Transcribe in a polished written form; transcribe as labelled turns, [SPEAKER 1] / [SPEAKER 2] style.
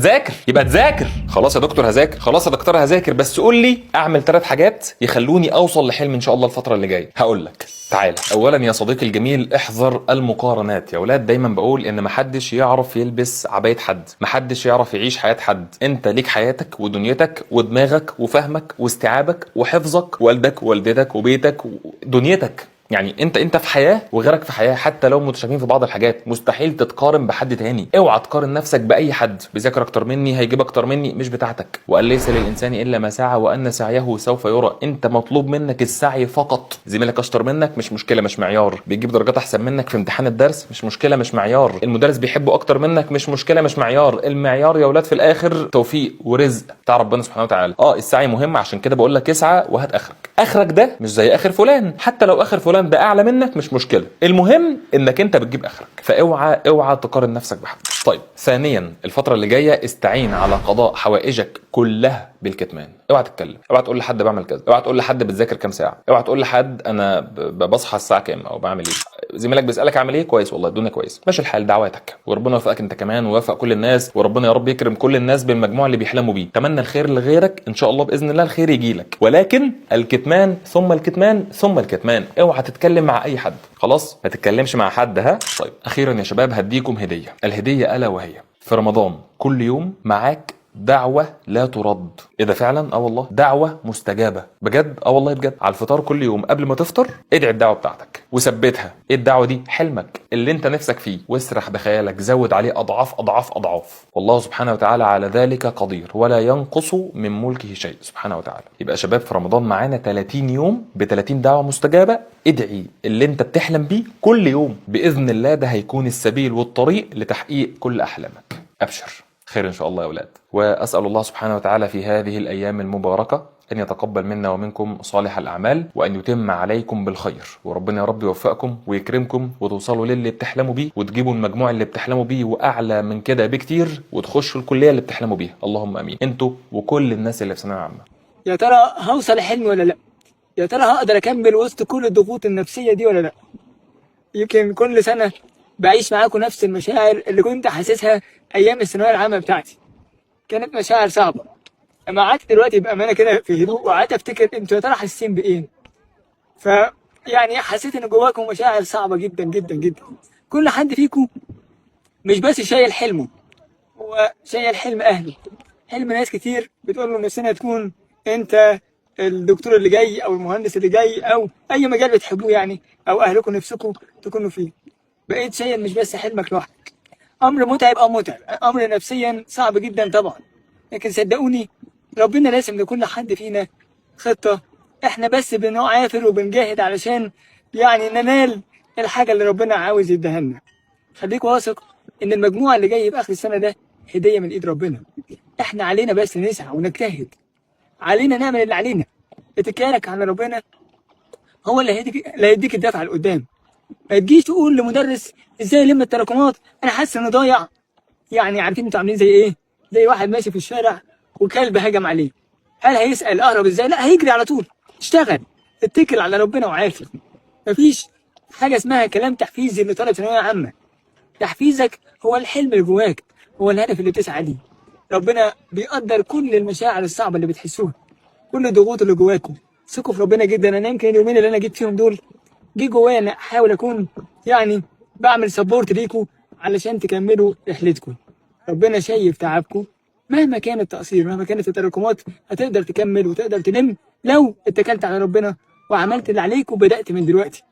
[SPEAKER 1] ذاكر، يبقى تذاكر. خلاص يا دكتور هذاكر، خلاص يا دكتور هذاكر، بس قول لي اعمل 3 حاجات يخلوني اوصل لحلم ان شاء الله الفترة اللي جاية. هقول لك تعالى. اولا يا صديقي الجميل، احذر المقارنات. يا اولاد دايما بقول ان محدش يعرف يلبس عباية حد، محدش يعرف يعيش حياة حد. انت ليك حياتك ودنيتك ودماغك وفهمك واستيعابك وحفظك، والدك ووالدتك وبيتك ودنيتك. يعني انت في حياة وغيرك في حياه، حتى لو متشابهين في بعض الحاجات مستحيل تتقارن بحد تاني. اوعى تقارن نفسك باي حد، بيذاكر اكتر مني، هيجيب اكتر مني، مش بتاعتك. وقال ليس للانسان الا ما سعى وان سعيه سوف يرى. انت مطلوب منك السعي فقط. زميلك اشطر منك مش مشكله، مش معيار. بيجيب درجات احسن منك في امتحان الدرس مش مشكله، مش معيار. المدرس بيحبه اكتر منك مش مشكله، مش معيار. المعيار يا اولاد في الاخر توفيق ورزق بتاع ربنا سبحانه وتعالى. السعي مهم، عشان كده بقول لك اسعى وهات اخرك. اخرك ده مش زي اخر فلان، حتى لو اخر فلان ده اعلى منك مش مشكله، المهم انك انت بتجيب اخرك. فاوعى اوعى تقارن نفسك بحد. طيب ثانيا، الفترة اللي جاية استعين على قضاء حوائجك كلها بالكتمان. اوعى تتكلم، اوعى تقول لحد بعمل كذا، اوعى تقول لحد بتذاكر كام ساعة، اوعى تقول لحد انا بصحى الساعة كام او بعمل ايه. زميلك بيسالك عامل ايه؟ كويس والله الدنيا كويس، ماشي الحال، دعواتك، وربنا يوفقك انت كمان ويوفق كل الناس، وربنا يا رب يكرم كل الناس بالمجموع اللي بيحلموا بيه. تمنى الخير لغيرك، ان شاء الله باذن الله الخير يجي لك، ولكن الكتمان ثم الكتمان ثم الكتمان. اوعى تتكلم مع اي حد، خلاص ما تتكلمش مع حد. ها طيب اخيرا يا شباب هديكم هديه، الهدية الا وهي في رمضان كل يوم معاك دعوة لا ترد. ايه ده فعلا؟ اه والله دعوة مستجابة بجد. اه والله بجد. على الفطار كل يوم قبل ما تفطر ادعي الدعوة بتاعتك وثبتها. ايه الدعوة دي؟ حلمك اللي انت نفسك فيه، واسرح بخيالك، زود عليه اضعاف اضعاف اضعاف. والله سبحانه وتعالى على ذلك قدير ولا ينقص من ملكه شيء سبحانه وتعالى. يبقى شباب في رمضان معانا 30 يوم ب 30 دعوة مستجابة. ادعي اللي انت بتحلم بيه كل يوم بإذن الله، ده هيكون السبيل والطريق لتحقيق كل أحلامك. أبشر خير إن شاء الله يا أولاد. وأسأل الله سبحانه وتعالى في هذه الأيام المباركة أن يتقبل منا ومنكم صالح الأعمال، وأن يتم عليكم بالخير، وربنا يا رب يوفقكم ويكرمكم وتوصلوا للي بتحلموا بيه، وتجيبوا المجموع اللي بتحلموا بيه وأعلى من كده بكتير، وتخشوا الكلية اللي بتحلموا بيها. اللهم آمين. انتوا وكل الناس اللي في ثانوية عامة.
[SPEAKER 2] يا ترى هوصل لحلمي ولا لا؟ يا ترى هقدر اكمل وسط كل الضغوط النفسية دي ولا لا؟ يمكن كل سنة بعيش معاكم نفس المشاعر اللي كنت حاسسها ايام الثانوية العامة بتاعتي. كانت مشاعر صعبة. اما قعدت دلوقتي بامانه كده في هدوء وقعدت افتكر انتوا يا ترى حاسين بايه، ف يعني حسيت ان جواكم مشاعر صعبة جدا جدا جدا. كل حد فيكم مش بس شايل حلمه، هو شايل حلم اهله، حلم ناس كتير بتقول له نفسنا تكون انت الدكتور اللي جاي او المهندس اللي جاي او اي مجال بتحبوه يعني، او اهلكم نفسكم تكونوا فيه. بقيت شايل مش بس حلمك لوحدك. امر متعب او متعب، امر نفسيا صعب جدا طبعا، لكن صدقوني ربنا راسم لكل حد فينا خطة. احنا بس بنعافر وبنجاهد علشان يعني ننال الحاجة اللي ربنا عاوز يديها لنا. خليك واثق ان المجموع اللي جاي في اخر السنة ده هدية من ايد ربنا. احنا علينا بس نسعى ونجتهد، علينا نعمل اللي علينا. اتكالك على ربنا هو اللي هيديك الدفعة لقدام. ما تجيش تقول لمدرس ازاي الم التراكمات، انا حاسس اني ضايع. يعني عارفين انتوا عاملين زي ايه؟ زي واحد ماشي في الشارع وكلب هجم عليه، هل هيسأل اهرب ازاي؟ لا، هيجري على طول. اشتغل، اتكل على ربنا وعافر. مفيش حاجة اسمها كلام تحفيزي لطالب ثانوية عامة. تحفيزك هو الحلم اللي جواك، هو الهدف اللي بتسعى ليه. ربنا بيقدر كل المشاعر الصعبة اللي بتحسوها، كل الضغوط اللي جواكم. ثقوا في ربنا جدا. انا يمكن اليومين اللي انا جيت فيهم دول جه جوايا ان احاول اكون يعني بعمل support ليكم علشان تكملوا رحلتكم. ربنا شايف تعبكم مهما كان التقصير، مهما كانت التراكمات، هتقدر تكمل وتقدر تلم لو اتكلت على ربنا وعملت اللي عليك وبدأت من دلوقتي.